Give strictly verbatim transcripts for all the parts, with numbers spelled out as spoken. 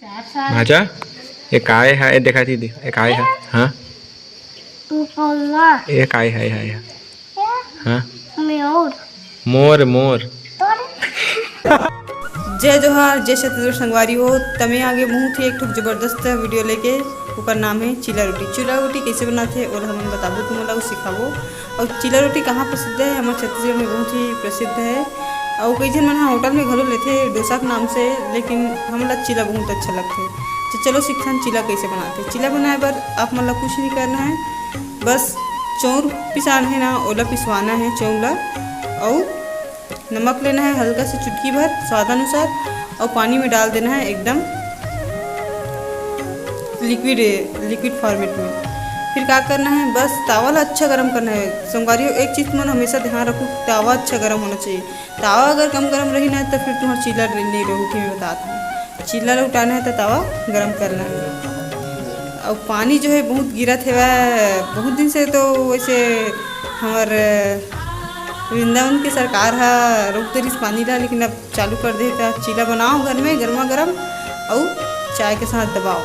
भाजा, ये काय है? ये देखा थी, देख, ये काय है? हाँ, ये काय है? ये, ये, हाँ, मोर। मोर, मोर। जय जोहार, जय छत्तीसगढ़ संगवारी हो। त मैं आगे बहुत ही एक ठो जबरदस्त वीडियो लेके, ओकर नाम है चीला रोटी। चीला रोटी कैसे बनाते, ओला हमन बताबो तुमन ला, अउ सिखाबो। और चीला रोटी कहाँ प्रसिद्ध है? हमारे छत्तीसगढ़ में बहुत ही प्रसिद्ध है। और कई झन मन हा होटल में घलो लेथे डोसा के नाम से, लेकिन हमला चीला बहुत अच्छा लगथे। तो चलो सीखथन चीला कैसे बनाते। चीला बनाए बर आप मन ला कुछ नहीं करना है, बस चौर पिसान है ना, ओला पिसवाना है चौर ला, और नमक लेना है हल्का से चुटकी भर स्वादानुसार, और पानी में डाल देना है एकदम लिक्विड, लिक्विड फॉर्मेट में। फिर क्या करना है, बस तावा ला अच्छा गर्म करना है। संगवारी हो, एक चीज़ तुमन हमेशा ध्यान रखो, तावा अच्छा गर्म होना चाहिए। तावा अगर कम गर्म रही ना, तो फिर तुम्हारा चीला नहीं रहो कि मैं बता दूँ। चीला ला उठाना है तो तावा गर्म करना है। और पानी जो है बहुत गिरत है, बहुत दिन से तो वैसे हमार वृंदावन की सरकार हा रोक दे रिस पानी ला, लेकिन अब चालू कर दे। त चीला बनाओ घर में गर्मा गर्म, अउ चाय के साथ दबाओ।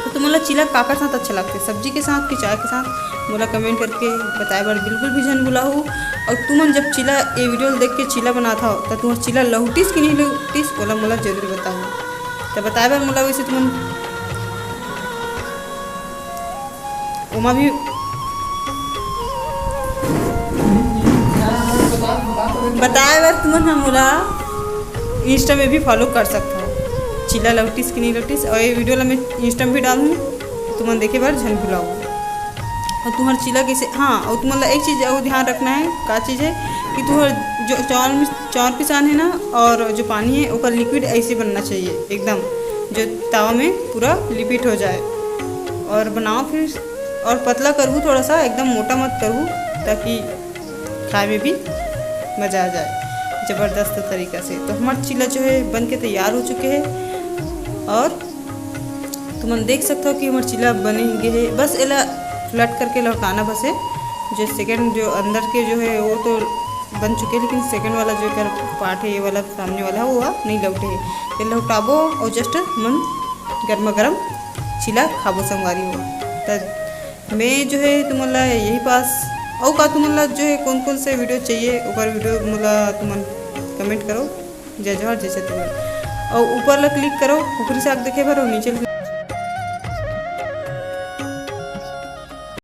तो तुमन ला चीला काकर साथ अच्छा लगथे, सब्जी के साथ कि चाय के साथ? मोला कमेंट करके बताए बर बिल्कुल भी झन भुलाहू। और तुमन जब चीला, ये वीडियो देख के चीला बनात हव, त तुमर चीला लहुटिस कि नहीं लहुटिस, ओला मोला जरूर बताहू। त बताए बर मोला वैसे तुमन ओमा भी बताए बर तुमन ह मोला इंस्टा में भी फॉलो कर सकत हव, चीला लहुटिस कि नहीं लहुटिस। और ये वीडियो ला मैं इंस्टा में भी डालूँ, तुमन देखे बर झन भुलाओ। और तुम्हार चीला कैसे, हाँ, और तुमन ला एक चीज़ और ध्यान रखना है। का चीज़ है कि तुम्हार जो चावल में, चावल पिसान है ना, और जो पानी है, ओकर लिक्विड ऐसे बनना चाहिए एकदम, जो तावा में पूरा लिपिट हो जाए। और बनाओ फिर, और पतला करहू थोड़ा सा, एकदम मोटा मत करहू, ताकि खाए में भी मज़ा आ जाए ज़बरदस्त तरीका से। तो हमार चीला जो है बन के तैयार हो चुके हैं, और तुमन देख सकते हो कि हमार चीला बने गे है। बस एला फ्लैट करके लौटाना बस है। जो सेकंड, जो अंदर के जो है वो तो बन चुके हैं, लेकिन सेकंड वाला जो एकर पार्ट है, ये वाला सामने वाला, वो नहीं लौटे है। ये लौटाबो और जस्ट मन गर्मा गर्म चीला खाबो संगवारी हो। त मैं जो है तुमन ला यही पास, और का तुमन ला जो है कौन कौन से वीडियो चाहिए, ओकर वीडियो मोला तुमन कमेंट करो। जय जोहार, जय छत्तीसगढ़। और ऊपर ला क्लिक करो, कुकरी साग देखे बर, और नीचे